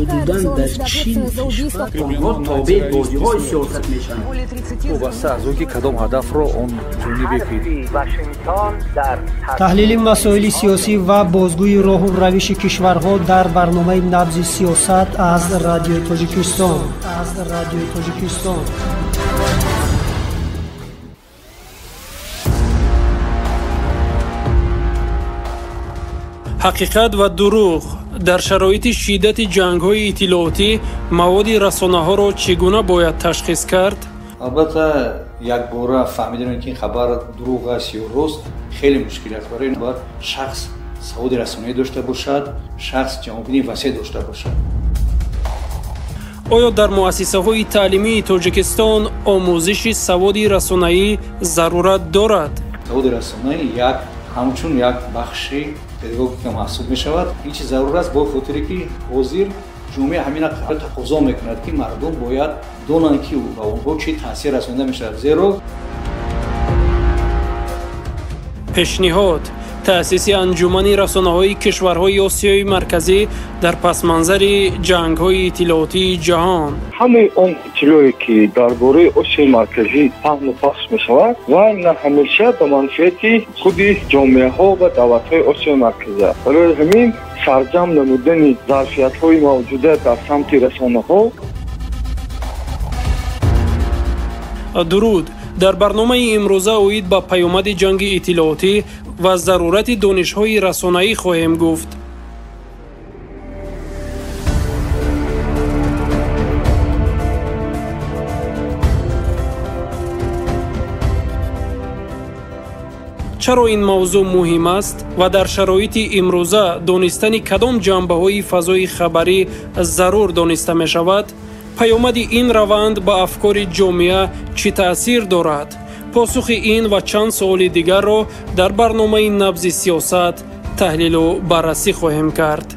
Ҳудудан дар чин кишвар онҳо тобеи бозиҳои сиёсат мешаванд. Вобаста аз он ки кадом ҳадафро он ҷонибе ки таҳлили масоили сиёсӣ ва бозгӯи роҳу равиши кишварҳо дар барномаи Набзи сиёсат аз Радиои Тоҷикистон. Аз Радиои Тоҷикистон. Ҳақиқат ва дурӯғ дар шароити шиддати ҷангҳои иттилоотӣ маводи расонаҳоро чӣ гуна бояд ташхис кард? Албатта, якбора фаҳмидани ки ин хабар дурӯғ аст ё рост хеле мушкил аст. Барои ин бояд шахс саводи расонаӣ дошта бошад, шахс ҷаҳонбинии васеъ дошта бошад. Оё дар муассисаҳои таълимии Тоҷикистон омӯзиши саводи расонаӣ зарурат дорад? Саводи расонаӣ як ҳамчун як бахши педагогика маҳсуб мешавад. Ин чиз зарур аст бо хотире ки ҳозир ҷомеа ҳамина тақозо мекунад, ки мардум бояд донанд, ки ба онҳо чӣ таъсир расонида мешавад, зеро пешниҳод таъсиси анҷумани расонаҳои кишварҳои Осиёи Марказӣ дар пасманзари ҷангҳои иттилоотии ҷаҳон. Ҳамаи он иттилоъе ки дар бораи Осиёи Марказӣ паҳну пахш мешавад, вай на ҳамеша ба манфиати худи ҷомеаҳо ва давлатҳои Осиёи Марказӣ аст. Барои ҳамин сарҷамъ намудани зарфиятҳои мавҷуда дар самти расонаҳо. Дуруд! Дар барномаи имрӯза оид ба паёмади ҷанги иттилоотӣ ва зарурати донишҳои расонаӣ хоҳем гуфт. Чаро ин мавзӯъ муҳим аст ва дар шароити имрӯза донистани кадом ҷанбаҳои фазои хабарӣ зарур дониста мешавад? Паёмади ин раванд ба афкори ҷомеа чӣ таъсир дорад? Посухи ин ва чанд суоли дигарро дар барномаи Набзи сиёсат таҳлилу баррасӣ хоҳем кард.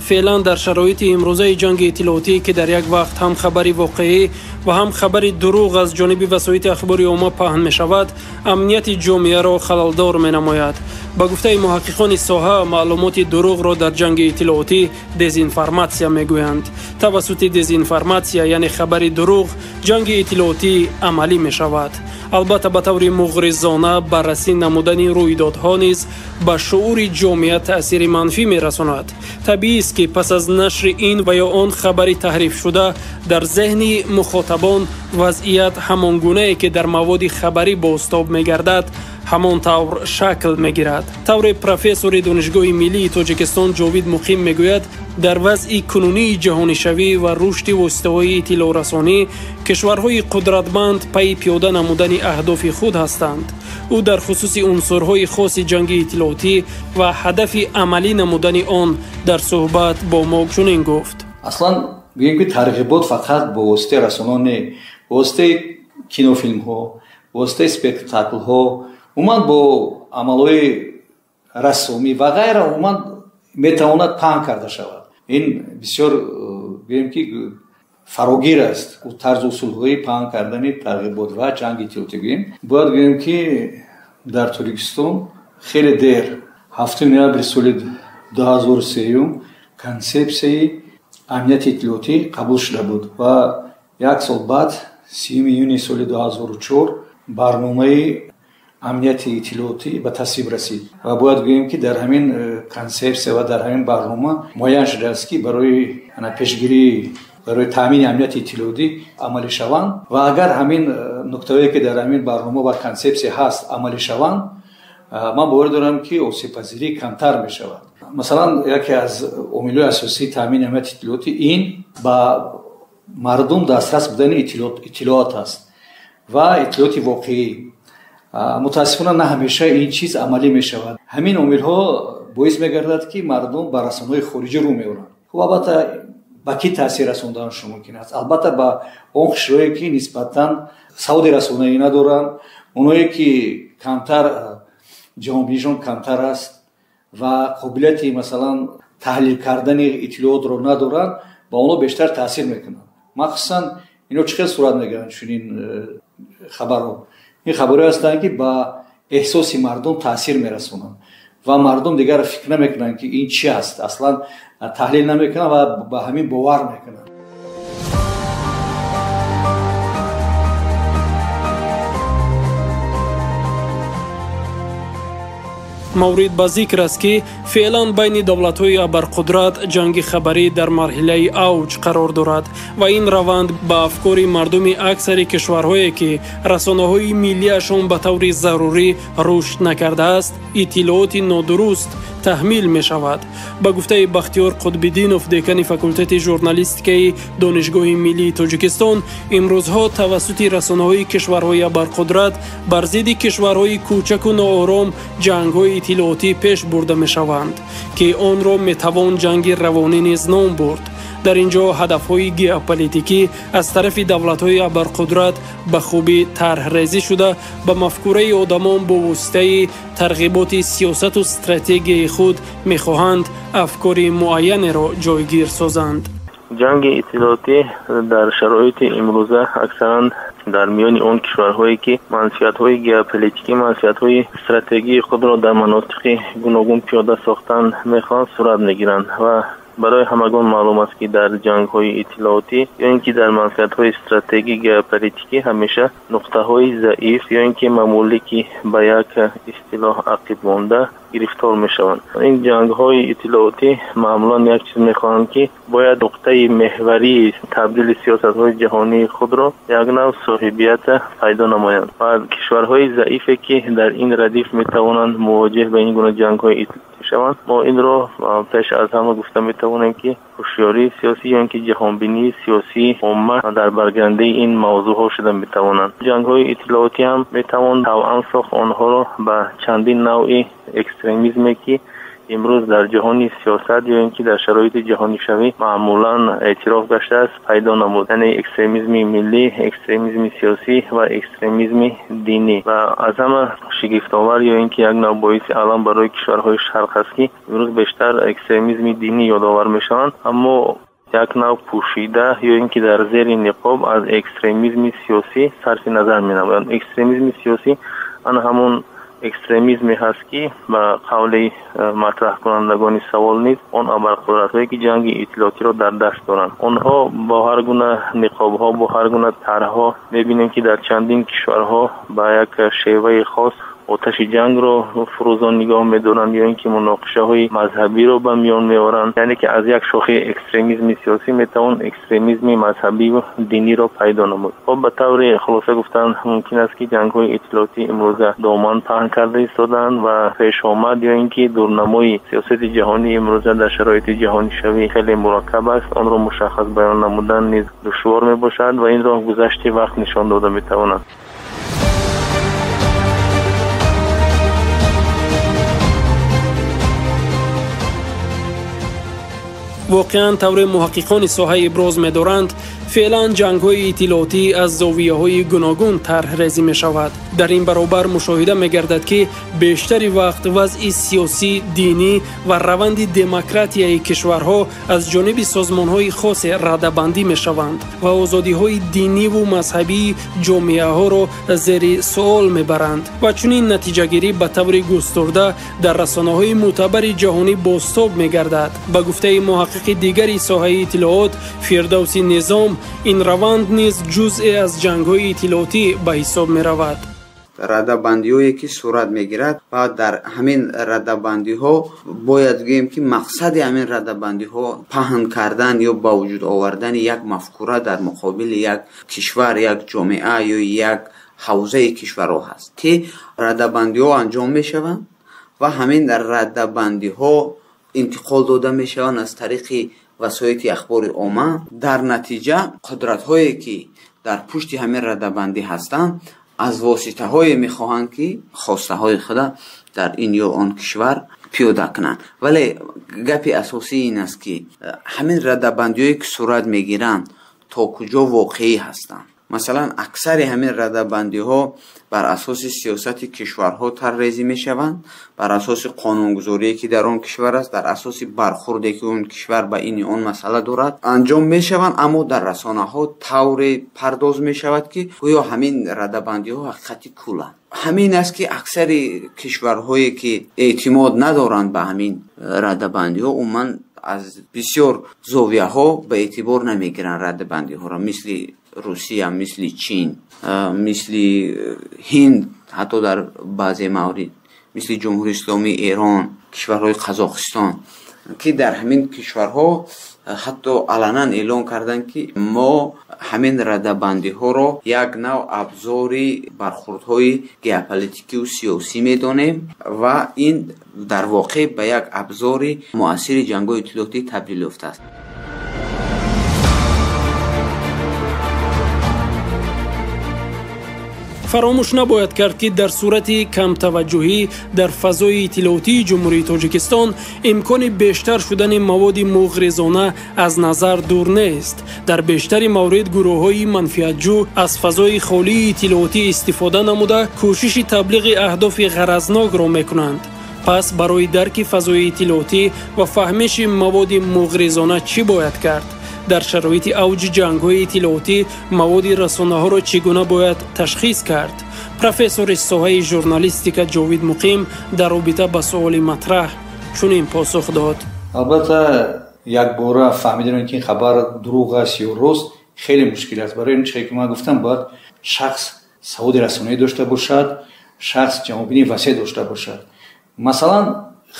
Феълан дар шароити имрӯзаи ҷанги иттилоотӣ, ки дар як вақт ҳам хабари воқеӣ ва ҳам хабари дурӯғ аз ҷониби васоити ахбори омма паҳн мешавад, амнияти ҷомеаро халалдор менамояд. Ба гуфтаи муҳаққиқони соҳа, маълумоти дурӯғро дар ҷанги иттилоотӣ дезинформатсия мегӯянд. Тавассути дезинформатсия, яъне хабари дурӯғ, ҷанги иттилоотӣ амалӣ мешавад. Албатта, ба таври муғризона баррасӣ намудани рӯйдодҳо низ ба шуури ҷомеа таъсири манфӣ мерасонад. Табиист, ки пас аз нашри ин ва ё он хабари таҳрифшуда дар зеҳни мухотабон вазъият ҳамон гунае ки дар маводи хабарӣ бозтоб мегардад, ҳамон тавр шакл мегирад. Тавре профессори Донишгоҳи миллии Тоҷикистон Ҷовид Муқим мегӯяд, дар вазъи кунунии ҷаҳонишавӣ ва рушди воситаҳои иттилоърасонӣ кишварҳои қудратманд пайи пиёда намудани аҳдофи худ ҳастанд. Ӯ дар хусуси унсурҳои хоси ҷанги иттилоотӣ ва ҳадафи амалӣ намудани он дар суҳбат бо мо чунин гуфт. Аслан бигӯем, ки тарғибот фақат бо воситаи расонаҳо не, бо воситаи кинофилмҳо, бо воситаи спектаклҳо, умуман бо амалҳои рассомӣ ва ғайра умуман метавонад паҳн карда шавад. Ин бисёр, гӯем ки, фарогир аст тарзу усулҳои паҳн кардани тарғибот ва ҷанги иттилоотӣ. Гӯем, бояд гӯем, ки дар Тоҷикистон хеле дер, 7 ноябри соли 2003, консепсияи амнияти иттилоотӣ қабул шуда буд ва як сол баъд, 30 июни соли 2004, барномаи амнияти иттилоотӣ ба тасвиб расид. Ва бояд гӯем, ки дар ҳамин консепсия ва дар ҳамин барнома муайян шудааст, ки барои пешгирӣ, барои таъмини амнияти иттилоотӣ амалӣ шаванд. Ва агар ҳамин нуктаҳое, ки дар ҳамин барнома ва консепсия ҳаст, амалӣ шаванд, ман бовар дорам, ки осебпазирӣ камтар мешавад. Масалан, яке аз омилҳои асосии таъмини амнияти иттилоотӣ ин ба мардум дастрас будани иттилоот аст ва иттилооти воқеӣ. Мутаассифона, на ҳамеша ин чиз амалӣ мешавад. Ҳамин омилҳо боис мегардад, ки мардум ба расонаҳои хориҷӣ рӯ меоранд. Хуб, албатта, ба кӣ таъсир расонданашон мумкин аст? Албатта, ба он қишрҳое, ки нисбатан саводи расонаӣ надоранд, оное ки камтар ҷаҳонбинишон камтар аст ва қобилияти, масалан, таҳлил кардани иттилоотро надоранд, ба онҳо бештар таъсир мекунанд. Махсусан ино чӣ хел сурат мегиранд чунин хабарҳо? Ин хабарҳое ҳастанд, ки ба Эҳсоси мардум таъсир мерасонанд ва мардум дигар фикр намекунанд, ки ин чи аст, аслан таҳлил намекунанд ва ба ҳамин бовар мекунанд. Маврид ба зикр аст, ки феълан байни давлатҳои абарқудрат ҷанги хабарӣ дар марҳилаи авҷ қарор дорад ва ин раванд ба афкори мардуми аксари кишварҳое, ки расонаҳои миллиашон ба таври зарурӣ рушд накардааст, иттилооти нодуруст таҳмил мешавад. Ба гуфтаи Бахтиёр Қутбиддинов, декани факултети журналистикаи Донишгоҳи миллии Тоҷикистон, имрӯзҳо тавассути расонаҳои кишварҳои абарқудрат бар зидди кишварҳои кӯчаку ноором ҷангҳои иттилоотӣ пеш бурда мешаванд, ки онро метавон ҷанги равонӣ низ ном бурд. Дар ин ҷо ҳадафҳои геополитикӣ аз тарафи давлатҳои абарқудрат ба хубӣ тарҳрезӣ шуда, ба мафкураи одамон бо воситаи тарғиботи сиёсату стратегияи худ мехоҳанд афкори муайянеро ҷойгир созанд. Ҷанги иттилоотӣ дар шароити имрӯза аксаран дар миёни он кишварҳое, ки манфиатҳои геополитикӣ, манфиатҳои стратегии худро дар манотиқи гуногун пиёда сохтан мехоҳанд, сурат мегиранд ва барои ҳамагон маълум аст, ки дар ҷангҳои иттилоотӣ ё ин ки дар манфиатҳои стратегӣ геополитикӣ ҳамеша нуқтаҳои заиф ё ин ки мамолики ба як истилоҳ ақиб монда гирифтор мешаванд. Ин ҷангҳои иттилоотӣ маъмулан як чиз мехоҳанд, ки бояд нуқтаи меҳварии табдили сиёсатҳои ҷаҳонии худро як нав соҳибият пайдо намоянд ва кишварҳои заифе, ки дар ин радиф метавонанд мувоҷеҳ ба ин гуна ҷангҳои иттилоотӣ шаванд, мо инро пеш аз ҳама гуфта метавонем, ки ҳушёрии сиёсӣ ё ин ки ҷаҳонбинии сиёсии омма дар баргирандаи ин мавзӯъҳо шуда метавонанд. Ҷангҳои иттилоотӣ ҳам метавон тавъан сохт онҳоро ба чандин навъи экстремизме, ки имрӯз дар ҷаҳони сиёсат ё ин ки дар шароити ҷаҳонишавӣ маъмулан эътироф гаштааст, пайдо намуд, яъне экстремизми миллӣ, экстремизми сиёсӣ ва экстремизми динӣ. Ва аз ҳама шигифтовар ё ин ки як нав боиси алам барои кишварҳои шарқ аст, ки имрӯз бештар экстремизми динӣ ёдовар мешаванд, аммо як нав пӯшида ё ин ки дар зери ниқоб аз экстремизми сиёсӣ сарфи назар менамоянд. Экстремизми сиёсӣ ана ҳамон экстремизме ҳаст, ки ба қавли матраҳкунандагони савол низ он абарқудратҳое, ки ҷанги иттилоотиро дар даст доранд, онҳо бо ҳар гуна ниқобҳо, бо ҳар гуна тарҳҳо мебинем, ки дар чандин кишварҳо ба як шеваи хос оташи ҷангро фурӯзон нигоҳ медоранд ё ин ки муноқишаҳои мазҳабиро ба миён меоранд. Яъне ки аз як шохаи экстремизми сиёсӣ метавон экстремизми мазҳабию диниро пайдо намуд. Хоб, ба таври хулоса гуфтан мумкин аст, ки ҷангҳои иттилоотӣ имрӯза доман паҳн карда истодаанд ва пешомад ё ин ки дурнамои сиёсати ҷаҳонии имрӯза дар шароити ҷаҳонишавӣ хеле мураккаб аст. Онро мушаххас баён намудан низ душвор мебошад ва инро гузашти вақт нишон дода метавонад. Воқеан, тавре муҳаққиқони соҳа иброз медоранд, феълан ҷангҳои иттилоотӣ аз зовияҳои гуногун тарҳрезӣ мешавад. Дар ин баробар мушоҳида мегардад, ки бештари вақт вазъи сиёсӣ, динӣ ва раванди демократияи кишварҳо аз ҷониби созмонҳои хосе радабандӣ мешаванд ва озодиҳои диниву мазҳабии ҷомеаҳоро зери суол мебаранд ва чунин натиҷагирӣ ба таври густурда дар расонаҳои мӯътабари ҷаҳонӣ бозтоб мегардад. Ба гуфтаи муҳаққиқи дигари соҳаи иттилоот Фирдавси Низом, ин раванд низ ҷузъе аз ҷангҳои иттилоотӣ ба ҳисоб меравад. Радабандиҳое, ки сурат мегирад ва дар ҳамин радабандиҳо бояд гӯем, ки мақсади ҳамин радабандиҳо паҳн кардан ё ба вуҷуд овардани як мафкура дар муқобили як кишвар, як ҷомеа ё як ҳавзаи кишварҳо ҳаст, ки радабандиҳо анҷом мешаванд ва ҳамин радабандиҳо интиқол дода мешаванд аз тариқи васоити ахбори омма. Дар натиҷа қудратҳое, ки дар пушти ҳамин радабандӣ ҳастанд, аз воситаҳое мехоҳанд, ки хостаҳои худа дар ин ё он кишвар пиёда кунанд. Вале гапи асосӣ ин аст, ки ҳамин радабандиҳое, ки сурат мегиранд, то куҷо воқеӣ ҳастанд. Масалан, аксари ҳамин радабандиҳо бар асоси сиёсати кишварҳо таррезӣ мешаванд, бар асоси қонунгузорие ки дар он кишвар аст, дар асоси бархурде ки он кишвар ба ини он масъала дорад анҷом мешаванд, аммо дар расонаҳо тавре пардоз мешавад, ки гӯё ҳамин радабандиҳо ҳақиқати куланд. Ҳамин аст, ки аксари кишварҳое ки эътимод надоранд ба ҳамин радабандиҳо, умуман аз бисёр зовияҳо ба эътибор намегиранд радабандиҳоро, мисли Русия, мисли Чин, мисли Ҳинд, ҳатто дар баъзе маврид мисли Ҷумҳурии Исломии Эрон, кишварҳои Қазоқистон, ки дар ҳамин кишварҳо ҳатто аланан эълон карданд, ки мо ҳамин радабандиҳоро як нав абзори бархурдҳои геополитикию сиёсӣ медонем ва ин дар воқеъ ба як абзори муассири ҷангҳои иттилоотӣ табдил ёфтааст. Фаромӯш набояд кард, ки дар сурати камтаваҷҷӯҳӣ дар фазои иттилоотии Ҷумҳурии Тоҷикистон имкони бештар шудани маводи муғризона аз назар дур нест. Дар бештари маврид гурӯҳҳои манфиатҷӯ аз фазои холии иттилоотӣ истифода намуда кӯшиши таблиғи аҳдофи ғаразнокро мекунанд. Пас барои дарки фазои иттилоотӣ ва фаҳмиши маводи муғризона чӣ бояд кард? Дар шароити авҷи ҷангҳои иттилоотӣ маводи расонаҳоро чӣ гуна бояд ташхис кард? Профессори соҳаи журналистика Ҷовид Муқим дар робита ба суоли матраҳ чунин посух дод. Албатта, якбора фаҳмидани ки ин хабар дурӯғ аст ё рост хеле мушкил аст. Барои ин чизе ки ман гуфтам, бояд шахс саводи расонаӣ дошта бошад, шахс ҷаҳонбинии васеъ дошта бошад. Масалан,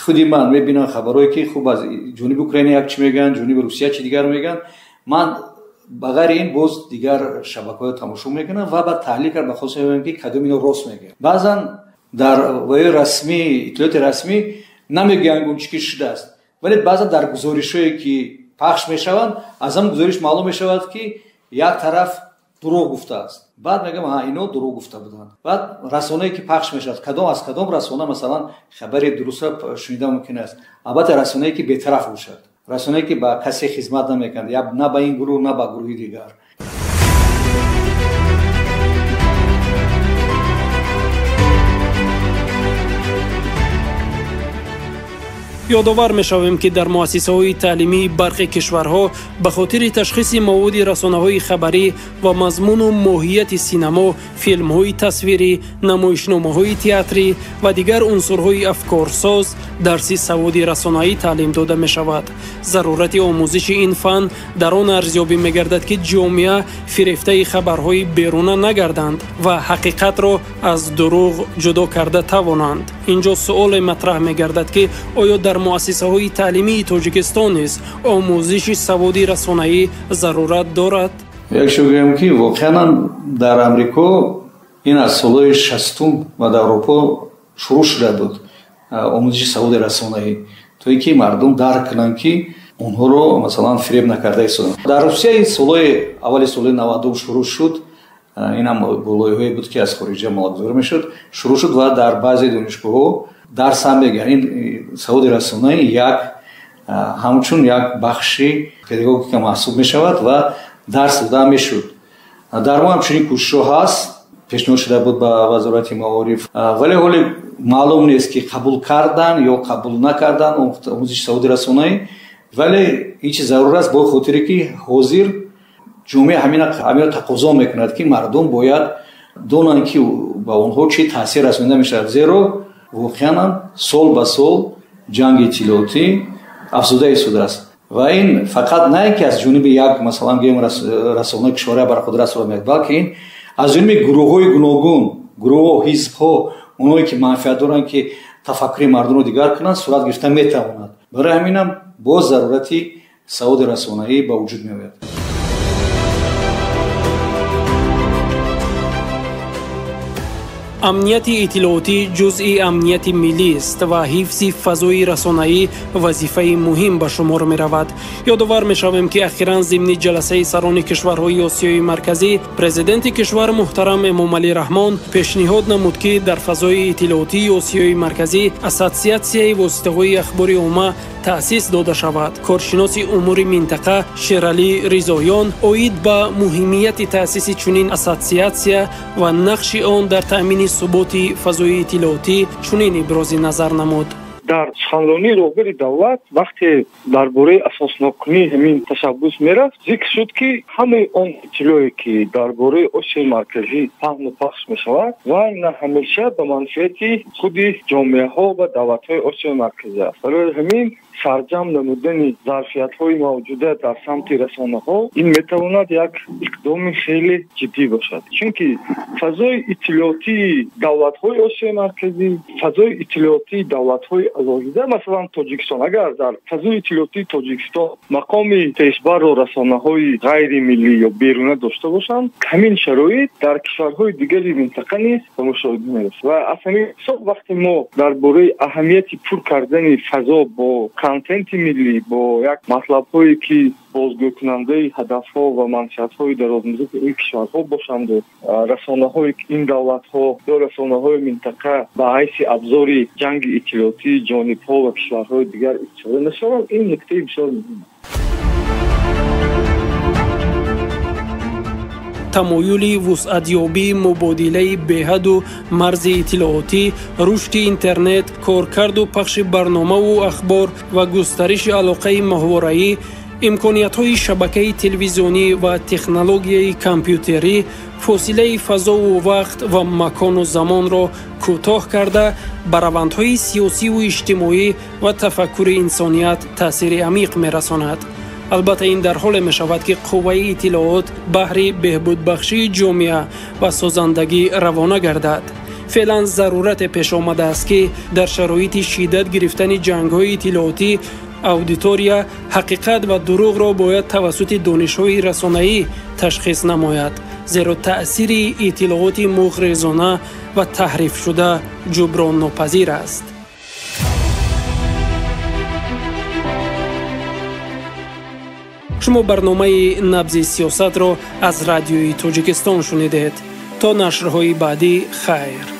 худи ман мебинам хабарҳое ки хуб аз ҷониби Украина як чӣ мегӯянд, ҷониби Русия чи дигар мегӯянд. Ман ба ғайри ин боз дигар шабакаҳоро тамошо мекунам ва баъд таҳлил кард ба хос мебинам, ки кадом ино рост мегӯянд. Баъзан дар ваёи расмӣ, иттилооти расмӣ намегӯянд он чӣ ки шудааст, вале баъзан дар гузоришҳое ки пахш мешаванд, аз ҳам гузориш маълум мешавад, ки як тараф дурӯғ гуфтааст. Баъд мегӯям, ҳа, ино дурӯғ гуфта буданд. Баъд расонае ки пахш мешавад, кадом аз кадом расона масалан хабари дурустро шунида мумкин аст? Албатта, расонае ки бетараф бошад, расонае ки ба касе хизмат намекунад, я на ба ин гурӯҳ, на ба гурӯҳи дигар. Ёдовар мешавем, ки дар муассисаҳои таълимии бархе кишварҳо ба хотири ташхиси маводи расонаҳои хабарӣ ва мазмуну моҳияти синамо, филмҳои тасвирӣ, намоишномаҳои театрӣ ва дигар унсурҳои афкорсоз дарси саводи расонаӣ таълим дода мешавад. Зарурати омӯзиши ин фан дар он арзёбӣ мегардад, ки ҷомеа фирефтаи хабарҳои беруна нагарданд ва ҳақиқатро аз дурӯғ ҷудо карда тавонанд. Инҷо суоле матраҳ мегардад, ки оё дар муассисаҳои таълимии Тоҷикистон низ омӯзиши саводи расонаӣ зарурат дорад? Як чиз гӯям, ки воқеан дар Амрико ин аз солҳои 60-ум ва дар Аврупо шурӯъ шуда буд омӯзиши саводи расонаӣ, то ин ки мардум дарк кунанд, ки онҳоро масалан фиреб накарда истоданд. Дар Русия ин солҳои аввали солҳои 90-ум шурӯъ шуд. Инам бо лоиҳое буд, ки аз хориҷа маблағгузорӣ мешуд, шурӯъ шуд ва дар баъзе донишгоҳҳо дарс ҳам мегӯянд. Ин саводи расонаӣ як ҳамчун як бахши педагогика маҳсуб мешавад ва дарс дода мешуд. Дар мо ҳамчунин кӯшишҳо ҳаст, пешниҳод шуда буд ба Вазорати маориф, вале ҳоле маълум нест, ки қабул кардан ё қабул накардан омӯзиши саводи расонаӣ. Вале ин чиз зарур аст, бо хотире ки ҳозир ҷомеа ҳаминро тақозо мекунад, ки мардум бояд донанд, ки ба онҳо чӣ таъсир расонида мешавад, зеро воқеан ҳам сол ба сол ҷанги иттилоотӣ афзуда истодааст ва ин фақат на ин ки аз ҷониби як масалан гӯем расонаи кишварҳои барқудрат сурат мегирад, балки ин аз ҷониби гурӯҳҳои гуногун, гурӯҳҳо, ҳизбҳо, онҳое ки манфиат доранд, ки тафаккури мардумро дигар кунанд, сурат гирифта метавонад. Барои ҳаминам боз зарурати саводи расонаӣ ба вуҷуд меояд. Амнияти иттилоотӣ ҷузъи амнияти миллист ва ҳифзи фазои расонаӣ вазифаи муҳим ба шумор меравад. Ёдовар мешавем, ки ахиран зимни ҷаласаи сарони кишварҳои Осиёи Марказӣ президенти кишвар муҳтарам Эмомалӣ Раҳмон пешниҳод намуд, ки дар фазои иттилоотии Осиёи Марказӣ ассотсиатсияи воситаҳои ахбори омма таъсис дода шавад. Коршиноси умури минтақа Шералӣ Ризоён оид ба муҳимияти таъсиси чунин ассотсиатсия ва нақши он дар таъмини суботи фазои иттилоотӣ чунин ибрози назар намуд. Дар суханронии роҳбари давлат вақте дар бораи асосноккунии ҳамин ташаббус мерафт, зикр шуд, ки ҳамаи он иттилоъе, ки дар бораи Осиёи Марказӣ паҳну пахш мешавад, вай на ҳамеша ба манфиати худи ҷомеаҳо ва давлатҳои Осиёи Марказӣ аст. Барои ҳамин сарҷамъ намудани зарфиятҳои мавҷуда дар самти расонаҳо ин метавонад як иқдоми хеле ҷиддӣ бошад, чунки фазои иттилоотии давлатҳои Осиёи Марказӣ, фазои иттилоотии давлатҳои алоҳида, масалан Тоҷикистон, агар дар фазои иттилоотии Тоҷикистон мақоми пешбарро расонаҳои ғайримиллӣ ё беруна дошта бошанд, ҳамин шароит дар кишварҳои дигари минтақа низ ба мушоҳида мерасад. Ва аз ҳамин ҳисоб вақте мо дар бораи аҳамияти пур кардани фазо бо контенти миллӣ, бо як матлабҳое, ки бозгӯкунандаи ҳадафҳо ва манфиатҳои дарозмуддати ин кишварҳо бошанду расонаҳои ин давлатҳо ё расонаҳои минтақа ба ҳайси абзори ҷанги иттилоотии ҷонибҳо ва кишварҳои дигар истифода нашаванд, ин нуктаи бисёр муҳим аст. Тамоюли вусъатёбии мубодилаи беҳаду марзи иттилоотӣ, рушди интернет, коркарду пахши барномаву ахбор ва густариши алоқаи моҳвораӣ, имкониятҳои шабакаи телевизионӣ ва технологияи компютерӣ фосилаи фазову вақт ва макону замонро кӯтоҳ карда, ба равандҳои сиёсиву иҷтимоӣ ва тафаккури инсоният таъсири амиқ мерасонад. Албатта, ин дар ҳоле мешавад, ки қувваи иттилоот баҳри беҳбудбахшии ҷомеа ва созандагӣ равона гардад. Феълан зарурате пеш омадааст, ки дар шароити шиддат гирифтани ҷангҳои иттилоотӣ аудитория ҳақиқат ва дурӯғро бояд тавассути донишҳои расонаӣ ташхис намояд, зеро таъсири иттилооти муғризона ва таҳрифшуда ҷуброннопазир аст. Шумо барномаи «Набзи сиёсатро» аз Радиои Тоҷикистон шунидед. То нашрҳои баъдӣ хайр.